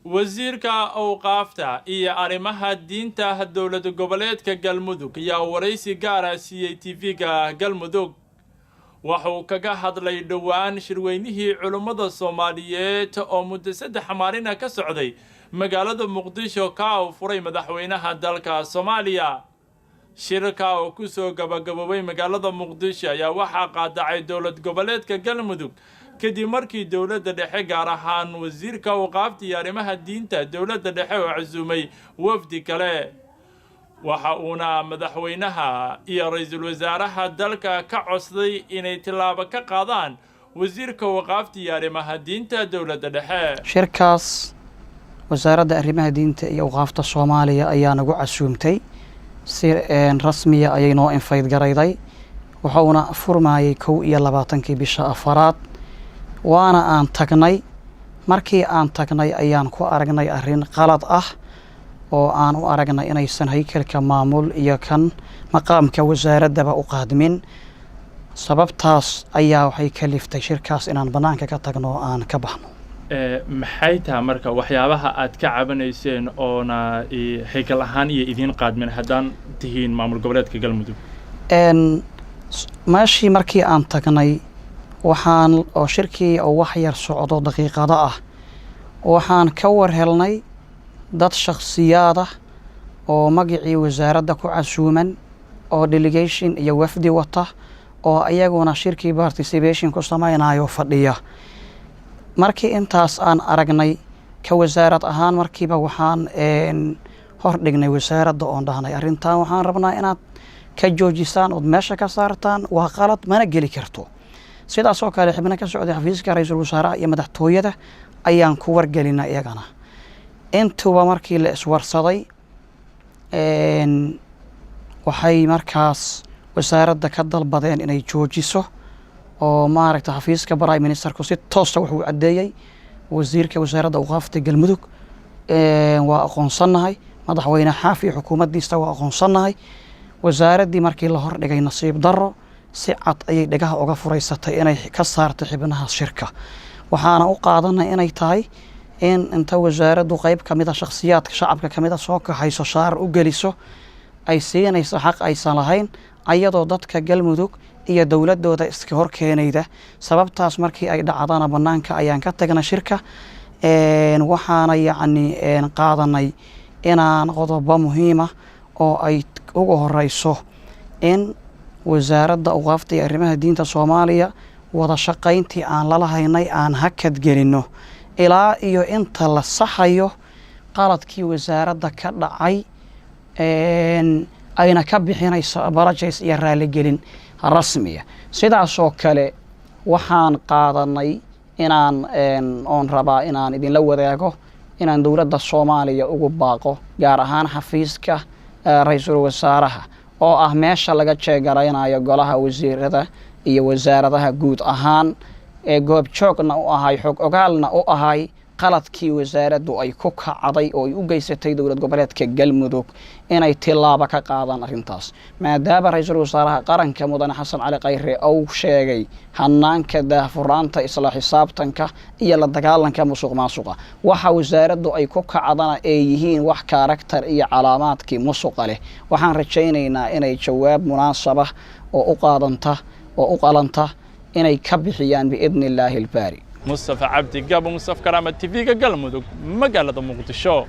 Wasiirka Awqaafta iyo Arrimaha Diinta Dowlad Goboleedka Galmudug ayaa waraysi gaara siiyey TV-ga Galmudug. Wuxuu kaga hadlay dhowaan shirweynihii culummada Soomaaliyeed oo muddo 3 maalina ka socday magaalada Muqdisho, ka uu furay madaxweynaha dalka Soomaaliya. Shirka oo kusoo gabagaboobay magaalada Muqdisho ayaa waxaa qaadacay Dowlad Goboleedka Galmudug, kadib markii dowladda dhexe, gaar ahaan wasiirka Awqaafta iyo Arrimaha Diinta dowladda dhexe, oo casuumay wafdi kale. Waxa uuna madaxweynaha iyo ra-iisul wasaaraha dalka ka codsaday inay tillaabo ka qaadaan wasiirka Awqaafta iyo Arrimaha Diinta dowladda dhexe. Shirkaas Wasaaradda Arrimaha Diinta iyo Awqaafta Soomaaliya ayaa nagu casuumtay, si rasmiya ayay noo invite garayday. Wuxuuna furmayey 21-kii bisha afaraad, waana aan tagnay. Markii aan tagnay ayaan ku aragnay arrin qalad ah oo aan u aragnay inaysan haykalka maamul iyo kan maqaamka wasaaraddaba u qaadmin. Sababtaas ayaa waxay kaliftay shirkaas inaan bannaanka ka tagno oo aan ka baxno. Maxay tahay marka waxyaabaha aad ka cabanayseen oona haykal ahaan iyo idiin qaadmin haddaan tihiin maamul goboleedka Galmudug? Meeshii markii aan tagnay, waxaan oo shirkii oo wax yar socdo daqiiqado ah, waxaan ka war helnay dad shakhsiyaad ah oo magacii wasaaradda ku casuuman oo delegation iyo wafdi wata oo ayaguna shirkii participation ku samaynayo fadhiya. Markii intaas aan aragnay ka wasaarad ahaan, markiiba waxaan hor dhignay wasaaradda oon dhahnay, arrintan waxaan rabnaa inaad ka joojisaan ood meesha ka saartaan, waa qalad, mana geli karto. Sidaas oo kale xibno ka socday xafiiska ra-iisul wasaaraha iyo madaxtooyada ayaan ku wargelinay iyagana. Intuba markii la iswarsaday, waxay markaas wasaaradda ka dalbadeen inay joojiso oo maaragta xafiiska prime ministerku si toosa wuxuu caddeeyey, wasiirka Wasaaradda Awqaafta Galmudug waa aqoonsannahay, madaxweyne Xaafi iyo xukuumaddiisa waa aqoonsannahay. Wasaaraddii markii la hordhigay, nasiib darro, si cad ayay dhegaha uga furaysatay inay ka saartay xibnaha shirka. Waxaana u qaadanay inay tahay in inta wasaaraddu qeyb ka mida shakhsiyaadka shacabka kamida soo kaxayso, shaarar u geliso, ay siinayso xaq aysan lahayn, ayadoo dadka Galmudug iyo dowladooda iska hor keenayda. Sababtaas markii ay dhacdana, banaanka ayaan ka tagnay shirka. Waxaana yacni qaadanay inaan qodobo muhiima oo ay ugu horeyso in Wasaaradda Awqaafta iyo Arrimaha Diinta Soomaaliya wada shaqayntii aan lala haynay aan hakad gelino ilaa iyo inta la saxayo qaladkii wasaaradda ka dhacay, ayna ka bixinayso apologies iyo raaligelin rasmiya. Sidaasoo kale waxaan qaadanay inaan oon rabaa inaan idinla wadaago inaan dowladda Soomaaliya ugu baaqo, gaar ahaan xafiiska ra-iisul wasaaraha oo ah meesha laga jeegaraynayo golaha wasiirada iyo wasaaradaha guud ahaan, ee goobjoogna u ahay, xog ogaalna u ahay qaladkii wasaaraddu ay ku kacday oo ay u geysatay Dowlad Goboleedka Galmudug, inay tilaabo ka qaadaan arrintaas, maadaama ra-iisul wasaaraha qaranka mudane Xasan Cali Khayre uu sheegay hanaanka daahfuraanta, isla xisaabtanka iyo la dagaalanka musuq maasuqa. Waxa wasaaraddu ay ku kacdana ay yihiin wax character iyo calaamaadkii musuqa leh. Waxaan rajaynaynaa inay jawaab munaasaba oo u qaadanta oo u qalanta inay ka bixiyaan, biidni illaahi albaari. Mustafa Cabdi Gabo, Mustaf Karaama, TV-ga Galmudug, magaalada Muqdisho.